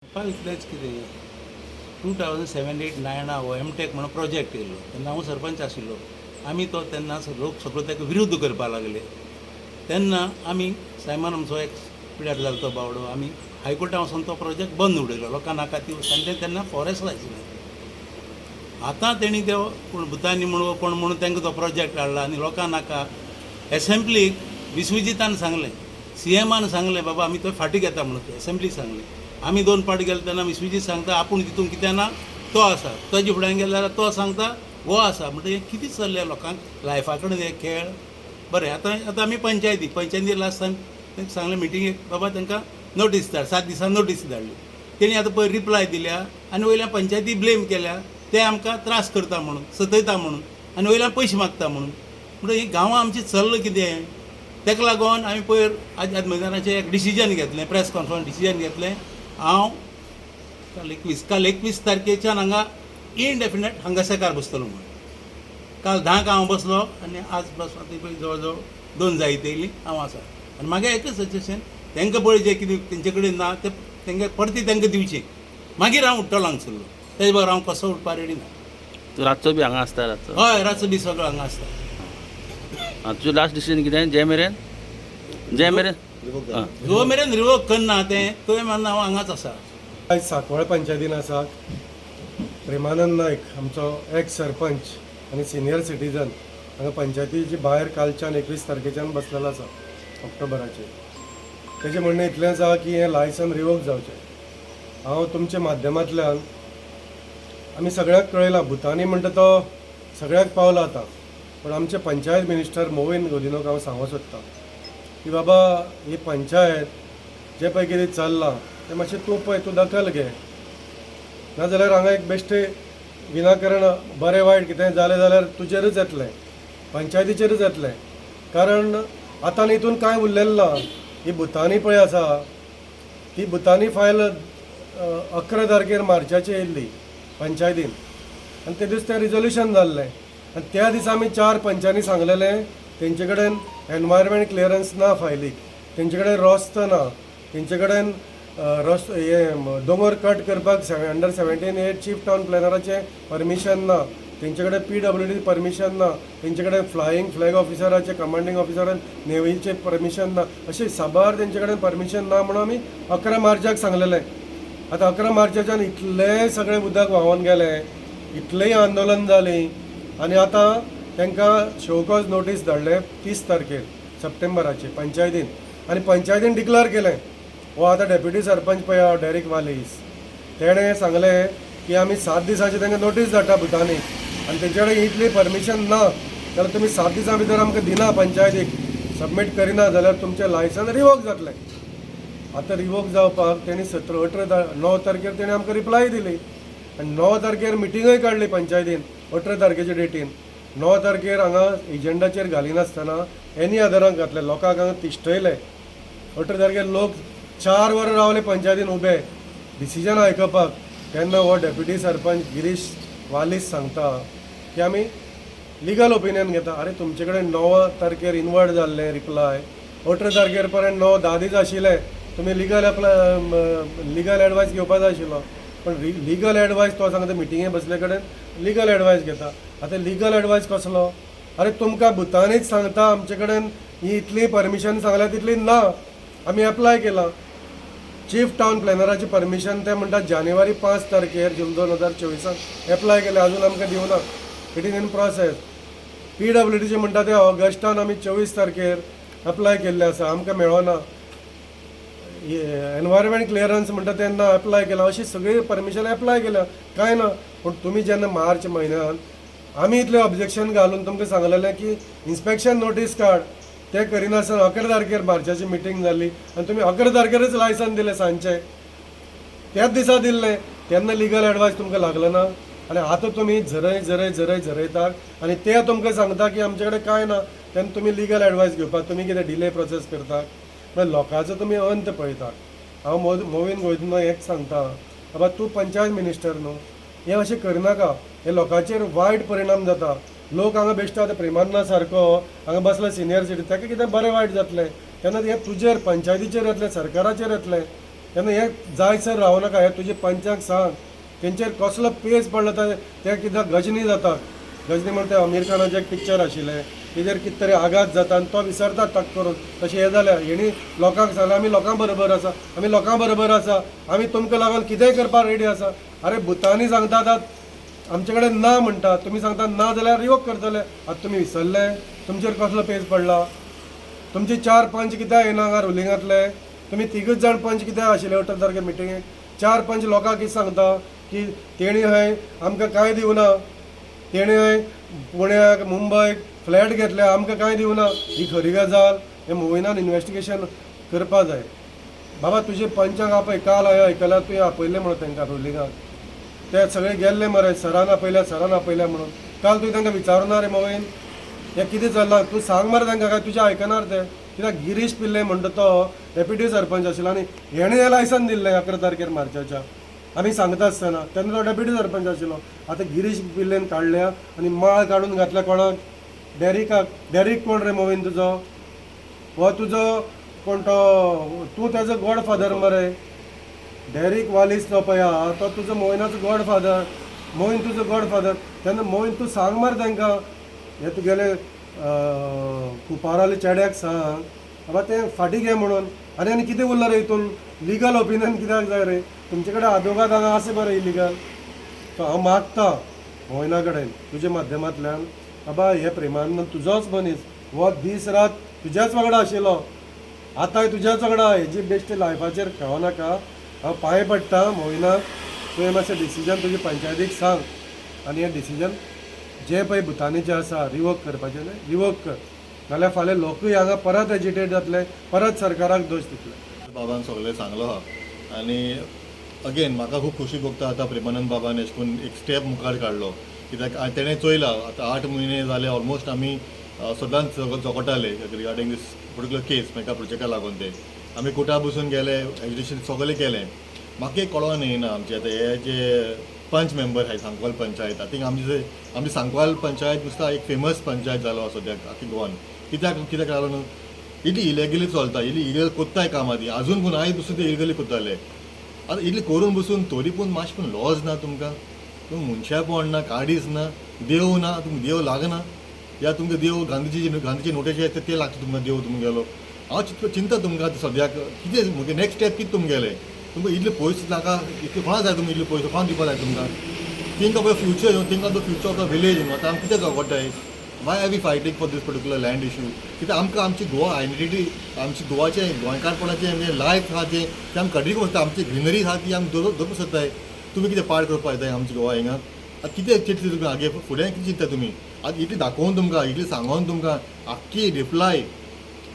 म्हणपाक इतलेंच कितें, 2007, 8, 9 हो एमटेक म्हणून प्रोजेक्ट येयलो तेन्ना हांव सरपंच आशिल्लो. आमी तो तेन्ना लोक सगळो ताका विरुद्ध करपाक लागले. तेन्ना आमी सायमन आमचो एक पिड्यार जालो तो बावडो, आमी हायकोर्टान वचून तो प्रोजेक्ट बंद उडयलो. लोकांक नाका ती आनी तें तेन्ना फॉरेस्ट आशिल्लें. आतां तेणी त्यो कोण भुतानी म्हणून, कोण म्हणून तांकां तो प्रोजेक्ट हाडला आनी लोकांक नाका. एसेंब्लीक विश्वजितान सांगलें, सीएमान सांगलें, बाबा आमी तो फाटीं घेता म्हणून एसेंब्लीक सांगलें. आमी दोन पाट गेले तेन्ना विश्वजीत सांगता आपूण तितून कितें ना, तो आसा. ताजे फुड्यान गेले जाल्यार तो सांगता हो आसा. म्हणटकीर हें कितें चल्लें लोकांक लायफा कडेन हे खेळ? बरें, आतां आमी पंचायती लास्ट टायम तांकां सांगलें मिटिंगेक, बाबा तांकां नोटीस धाड, 7 दिसां नोटीस धाडली. तेणी आतां पळय रिप्लाय दिल्या आनी वयल्यान पंचायती ब्लेम केल्या, ते आमकां त्रास करता म्हणून, सतयता म्हणून आनी वयल्यान पयशे मागता म्हणून. म्हणटकीर ही गांवां आमची चल्लां कितें? ताका लागून आमी पयर आज मैदानाचें एक डिसिजन घेतलें, प्रेस कॉन्फरन्स डिसिजन घेतलें. हांव काल 21 तारखेच्यान हांगा इनडेफिनेट हांगा सेकार बसतलो म्हणून. काल 10क हांव बसलो आनी आज बस आतां पळय जवळ जवळ 2 जायत येयली हांव आसा. आनी म्हागे एकच सजेशन, तांकां पळय जें कितें तेंचे कडेन ना तें तांकां परती तांकां दिवचें, मागीर हांव उठ्ठलो हांगसरलो. तेजे बगर हांव कसो उठपा रेडी ना. तूं रातचो बी हांगा आसता रातचो? हय, रातचो बी सगळो हांगा आसता. आं, तुजें लास्ट डिसिजन कितें? जे मेरेन आं. जो मेरेन रिवोक करना तें, थंय मेरेन हांव हांगाच आसा. आयज सांकवाळ पंचायतीन आसा. प्रेमानंद नायक आमचो एक्स सरपंच आनी सिनियर सिटीजन हांगा पंचायतीचे भायर कालच्यान 21 तारखेच्यान बसलेलो आसा ऑक्टोबराचेर. तेजें म्हणणें इतलें आसा की हें लायसन रिवोक जावचें. हांव तुमच्या माध्यमांतल्यान आमी सगळ्यांक कळयलां, भुतानी म्हणटा तो सगळ्याक पावला आतां, पूण आमचे पंचायत मिनिस्टर मोविन गोदिनोक हांव सांगूंक सोदतां की बाबा, ही पंचायत जें पळय कितें चल्लां तें मातशें तूं पळय, तूं दखल घे. नाजाल्यार हांगा एक बेश्टें विनाकारण बरें वायट कितेंय जालें जाल्यार तुजेरूच येतलें, पंचायतीचेरूच येतलें. कारण आतां हितून कांय उरलेलें ना. ही भुतानी पळय आसा, ती भुतानी फायल 11 तारखेर मार्चाची येयल्ली पंचायतीन आनी ते दीस तें रिजोल्युशन जाल्लें आनी त्या दिसा आमी चार पंचांनी सांगलेलें, तेंचे कडेन एनवायरमेंट क्लियरन्स ना फायलीक, तेंचे कडेन रस्तो ना, तेंचे कडेन रस्तो हे दोंगर कट करपाक अंडर 17A chief town प्लॅनराचें परमिशन ना, तेंचे कडेन पीडब्ल्यूडी परमिशन ना, तेंचे कडेन फ्लायींग फ्लॅग ऑफिसराचे कमांडींग ऑफिसरान नेव्हीचें परमिशन ना, अशें साबार तेंचे कडेन परमिशन ना म्हणून आमी 11 मार्चाक सांगलेलें. आतां 11 मार्चाच्यान इतलें सगळें उदक व्हांवोन गेलें, इतलेंय आंदोलन जालीं आनी आतां तांकां शोकॉज नोटीस धाडले 30 तारखेर सप्टेंबराचे पंचायतीन आनी पंचायतीन डिक्लेअर केलें. हो आतां डेप्युटी सरपंच पळय आहा डेरिक वालीस, तेणें सांगलें की आमी 7 दिसांची तांकां नोटीस धाडटा भुतानी आनी तेंचे कडेन इतली परमिशन ना जाल्यार तुमी 7 दिसां भितर आमकां दिना, पंचायतीक सबमीट करिना जाल्यार तुमचें लायसन रिवोक जातलें. आतां रिवोक जावपाक तेणी 17, 18, 9 तारखेर तेणी आमकां रिप्लाय दिली आनी 9 तारखेर मिटिंगय काडली पंचायतीन. 18 तारखेचे डेटीन 9 तारखेर हांगा एजंडाचेर घालिनासतना एनी अदरांक घातले, लोकांक हांगा तिश्टयले. 18 तारखेर लोक 4 वरां रावले पंचायतीन उबे डिसिजन आयकपाक. तेन्ना हो डेप्युटी सरपंच गिरीश वालीस सांगता की आमी लिगल ओपिनियन घेता. अरे, तुमचे कडेन 9 तारखेर इनवर्ड जाल्लें रिप्लाय, 18 तारखेर पर्यंत 9-10 दीस आशिल्ले, तुमी लिगल एप्लाय लिगल एडवायस घेवपा जाय आशिल्लो. पण लिगल एडवायस तो सांगता, मिटिंगे बसले कडेन लिगल एडवायस घेता. आतां लिगल एडवायस कसलो? अरे, तुमकां भुतानीच सांगता आमचे कडेन ही इतली परमिशन सांगल्या तितली ना, आमी एप्लाय केलां. चीफ टावन प्लॅनराची परमिशन ते म्हणटात जानेवारी 5 तारखेर जून 2024 एप्लाय केलें, अजून आमकां दिवना, it is in process. पीडब्ल्यूडीचे म्हणटा ते ऑगस्टान आमी 24 तारखेर एप्लाय केल्ले आसा, आमकां मेळोना. एनवायरमेंट क्लियरन्स म्हणटा तेन्ना एप्लाय केलां. अशी सगळी परमिशन एप्लाय केल्या, कांय ना. पूण तुमी जेन्ना मार्च म्हयन्यान आमी इतलें ऑब्जेक्शन घालून तुमकां सांगलेलें की इन्स्पेक्शन नोटीस काड, तें करिनासतना 11 तारखेर मार्चाची मिटींग जाली आनी तुमी 11 तारखेरच लायसन दिलें सांजचें, त्याच दिसा दिल्लें. तेन्ना लिगल एडवायस तुमकां लागलो ना आनी आतां तुमी झरय झरय झरय झरयतात आनी ते तुमकां सांगता की आमचे कडेन कांय ना. तेन्ना तुमी लिगल एडवायस घेवपाक तुमी कितें डिले प्रोसेस करतात? म्हळ्यार लोकांचो तुमी अंत पळयतात. हांव मोविन गोविंद हेच सांगता, बाबा तूं पंचायत मिनिस्टर न्हू, हें अशें करनाका. हे लोकांचेर वायट परिणाम जाता. लोक हांगा बेश्टो आतां प्रेमानंदा सारको हांगा बसला सिनियर सिटीजन, ताका कितें बरें वायट जातलें तेन्ना हें तुजेर, पंचायतीचेर येतलें, सरकाराचेर येतलें. तेन्ना हें जायसर रावनाका. हें तुजे पंचांक सांग, तेंचेर कसलो पेज पडला ते कित्याक गजनी जाता. गजनी म्हणटा तें अमीर खानाचें एक पिक्चर आशिल्लें, तेजेर कितें तरी आघात जाता आनी तो विसरता टक करून. तशें हें जालें. हेणी लोकांक सांगलें आमी लोकां बरोबर आसा, आमी लोकां बरोबर आसा, आमी तुमकां लागून कितेंय करपाक रेडी आसा. अरे भुतांनी सांगतात आमचे कडेन ना म्हणटा, तुमी सांगता ना जाल्यार रिवोक करतले. आतां तुमी विसरले तुमचेर कसलो पेज पडला? तुमचे चार पंच कित्याक येना हांगा रुलिंगांतले? तुमी तिगूच जाण पंच कित्याक आशिल्ले 18 तारखे मिटिंगेक? चार पंच लोकांक कितें सांगता की तेणी हय आमकां कांय दिवना, तेणी हय पुण्याक मुंबयक फ्लॅट घेतले, आमकां कांय दिवना. ही खरी गजाल? हें मोविनान इन्वेस्टिगेशन करपा जाय. बाबा, तुजे पंचांक आपय. काल हांवें आयकलां तुवें आपयल्लें म्हणून तांकां रुलिंगाक, ते सगळे गेल्ले मरे. सरान आपयल्या, सरान आपयल्या म्हणून काल तुवें तांकां विचारुना रे मोविन, हें कितें चल्लां? तूं सांग मरे तांकां, काय तुजें आयकनार ते? कित्याक गिरीश पिल्ले म्हणटा तो डेप्युटी सरपंच आशिल्लो आनी हेणें हें लायसन दिल्लें 11 तारखेर मार्चाच्या, आमी सांगता आसतना, तेन्ना तो डेप्युटी सरपंच आशिल्लो. आतां गिरीश पिल्लेन काडल्या आनी माळ काडून घातल्या कोणाक? डॅरिकाक. डॅरीक कोण रे मोविन तुजो? हो तुजो कोण तो? तूं तेजो गॉड फादर मरे. डॅरीक वालीस तो पळय आहा तो तुजो मोविनाचो गॉड फादर. मोविन तुजो गॉड फादर. तेन्ना मोविन तूं सांग मरे तांकां, हे तुगेले कुपाराले चेड्याक सांग बाबा तें फाटीं घे म्हणून. आनी आनी कितें उरलां रे हितून? लिगल ओपिनियन कित्याक जाय रे? तुमचे कडेन आदवोगाद हांगा आसा बरें इलिगल. सो हांव मागता मोविना कडेन तुज्या माध्यमांतल्यान, बाबा, हे प्रेमानंद तुजोच मनीस, हो दीस रात तुज्याच वांगडा आशिल्लो, आतांय तुज्याच वांगडा. हेजी बेश्टी लायफाचेर खेळनाका. हांव पांय पडटा मोविना, तुवें मातशें डिसिजन तुजे पंचायतीक सांग आनी हें डिसिजन जे पळय भुतानी जे आसा रिवोक करपाचें रिवोक कर, नाल्यार फाल्यां लोकूय हांगा परत एजिटेट जातले, परत सरकाराक दोश दितले. बाबान सगळें सांगलो आहा आनी अगेन म्हाका खूब खोशी भोगता. आतां प्रेमानंद बाबान एश करून एक स्टेप मुखार काडलो, कित्याक तेणें चोयलां आतां 8 म्हयने जाले ऑलमोस्ट आमी सदांच झगडटाले regarding this particular case. Mega प्रोजेक्टा लागून ते आमी कोर्टा बसून गेले, एजुकेशन सगळें केलें. म्हाका एक कळोन येयना, आमचे आतां हे जे पंच मेंबर आहाय सांकवाल पंचायत, I think आमची सांकवाल पंचायत नुस्ता एक फेमस पंचायत जालो आसा सद्याक आख्खी गोवान. कित्याक कित्याक जालो न्हू, इतली इलिगली चलता, इतली इलिगल कोत्ताय कामां ती. अजून पूण आयज बसून ते इलिगली कोत्ताले. आतां इतली करून बसून तरी पूण मातशें पूण लॉज ना तुमकां? तुमी मनशापण ना, काडीच ना, देव ना तुमकां? देव लागना या तुमकां देव गांधीजी गांधीजी नोटेचे ते ते लागता तुमकां देव तुमगेलो? हांव चिंता तुमकां आतां सद्याक कितें म्हगे नेक्स्ट स्टेप कितें तुमगेलें? तुमकां इतले पयशे नाका? इतले कोणा जाय तुमकां? इतले पयशे कोणाक दिवपा जाय तुमकां? तांकां पळय फ्युचर न्हू, तांकां तो फ्युचर ऑफ the village न्हू. आतां आमी कितें झगडटाय? Why are we fighting for this particular land issue? कित्याक आमकां आमची गोवा आयडेंटिटी, आमची गोवाचें गोंयकारपणाचें म्हणजे लायफ आहा जें तें आमी कंटिन्यू करता. आमची ग्रिनरी आहा ती आमी दवरपाक सोदताय. तुमी कितें पाड करपाक येताय आमची गोवा हिंगा? आतां कितें चिंतता तुमी? आगे फुडें कितें चिंत्ता तुमी? आतां इतली दाखोवन तुमकां, इतली सांगोन तुमकां, आख्खी रिप्लाय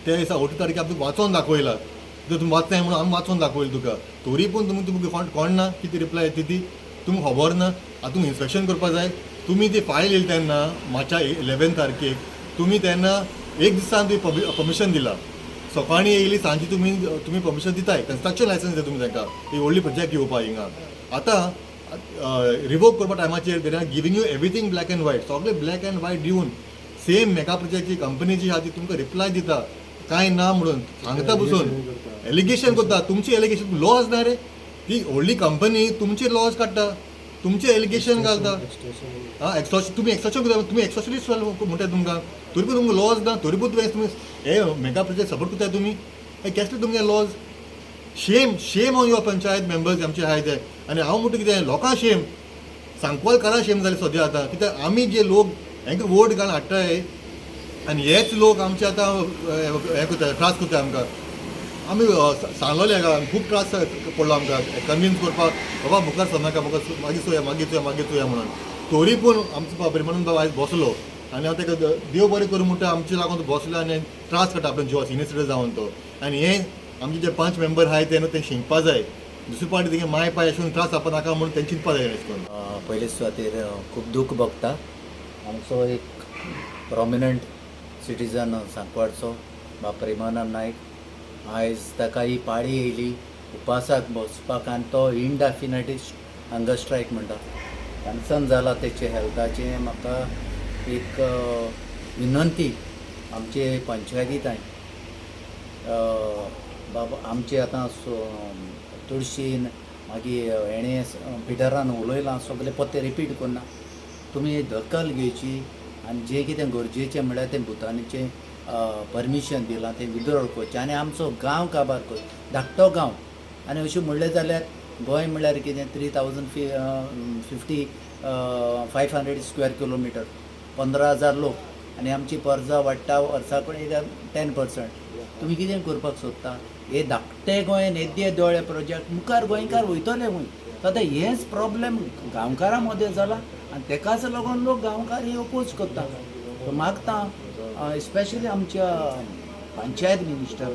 ते दिसा 18 तारखे आमकां वाचोन दाखयला. जर तुमी वाचनाय म्हणून आमी वाचोन दाखयली तुका, तरी पूण तुमी तुमकां कोण कोण ना कितें रिप्लाय येता ती तुमकां खबर ना. आतां तुमी इन्स्पेक्शन करपा जाय. तुमी ती फायल येयली तेन्ना मार्चा 11 तारखेक, तुमी तेन्ना एक दिसान तुमी परमिशन दिला. सकाळीं येयली, सांजची तुमी तुमी परमिशन दिताय, कन्स्ट्रक्शन लायसन्स दिता तुमी तांकां ही व्हडली प्रोजेक्ट घेवपाक हिंगा. आतां रिवोक करपा टायमाचेर they are giving you everything black and white. सगळें ब्लॅक अँड व्हायट दिवन सेम मेगा प्रोजेक्टची कंपनी जी आहा ती तुमकां रिप्लाय दिता, कांय ना म्हणून सांगता बसून एलिगेशन करता. तुमची एलिगेशन लॉज ना रे. ती व्हडली कंपनी तुमचे लॉज काडटा, तुमचे एलिगेशन घालता. हा, एक्सॉर्शन, तुमी एक्सॉर्शन करता, तुमी एक्सॉर्शनिस्ट म्हणटा तुमकां. तरी पूण तुमकां लॉज ना, तरी पूण तुवें तुमी हे मेगा प्रोजेक्ट सपोर्ट करताय तुमी. हे केसले तुमगे laws? Shame, shame on your panchayat members आमचे आहाय ते. आनी हांव म्हणटा कितें, लोकां शेम, सांकवालकारां शेम जाले सद्या आतां. कित्याक आमी जे लोक हांकां वोट घालून हाडटाय आनी हेच लोक आमचे आतां हें करता, त्रास करता आमकां. आमी सांगलोले हाका, खूब त्रास पडलो आमकां कन्विन्स करपाक, बाबा मुखार सरनाका, मुखार मागीर चोया, मागीर चोया, मागीर चोया म्हणून. तरी पूण आमचो प्रेमानंद बाबा आयज बसलो आनी हांव ताका देव बरें करूं म्हणटा. आमचे लागून तो बसलो आनी त्रास काडटा आपल्या जिवा, सिनियर सिटीजन जावन तो. आनी हे आमचे जे पंच मेंबर आहाय ते न्हू ते शिकपा जाय. दुसरे पावटी तेंगे माय पाय अशें त्रास जावपा नाका म्हणून तेंचे चिंतपा जाय अशें करून. पयले सुवातेर खूब दूख भोगता. आमचो एक प्रोमिनंट सिटीजन सांकवाडचो बा प्रेमानंद नायक, आयज ताका ही पाळी येयली उपासाक बसपाक आनी तो इनडेफिनेट हंगर स्ट्रायक म्हणटा. कन्सर्न जाला तेचे हेल्थाचें. म्हाका एक विनंती आमचे पंचायतीताय, बाबा आमचे आतां तुळशीन मागीर हेणें पिटरान उलयलां सगलें परतें रिपीट करना. तुमी दखल घेवची आनी जें कितें गरजेचें म्हणल्यार तें भुतानीचें परमिशन दिलां तें विड्रॉल करचें आनी आमचो गांव काबार करचो, धाकटो गांव. आनी अशें म्हणलें जाल्यार गोंय म्हणल्यार कितें 3,055 स्क्वेअर किलोमिटर, 15,000 लोक आनी आमची परजा वाडटा वर्सा कडेन 10%. तुमी कितें करपाक सोदता? हे धाकटे गोंयान येद्ये दोळे प्रोजेक्ट मुखार गोंयकार वयतले खंय? आतां हेच प्रॉब्लेम गांवकारां मदें जाला आनी तेकाच लागून लोक गांवकार हे अपोज करता. मागता स्पेशली आमच्या पंचायत मिनिस्टर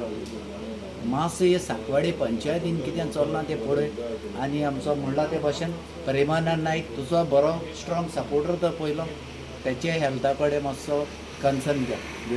मातसो हे सांकवाडे पंचायतीन कितें चल्लां तें पळय आनी आमचो म्हणला ते भाशेन प्रेमानंद नायक तुजो बरो स्ट्रॉंग सपोर्टर तो पयलो, तेचे हेल्था कडेन मातसो कन्सर्न घे.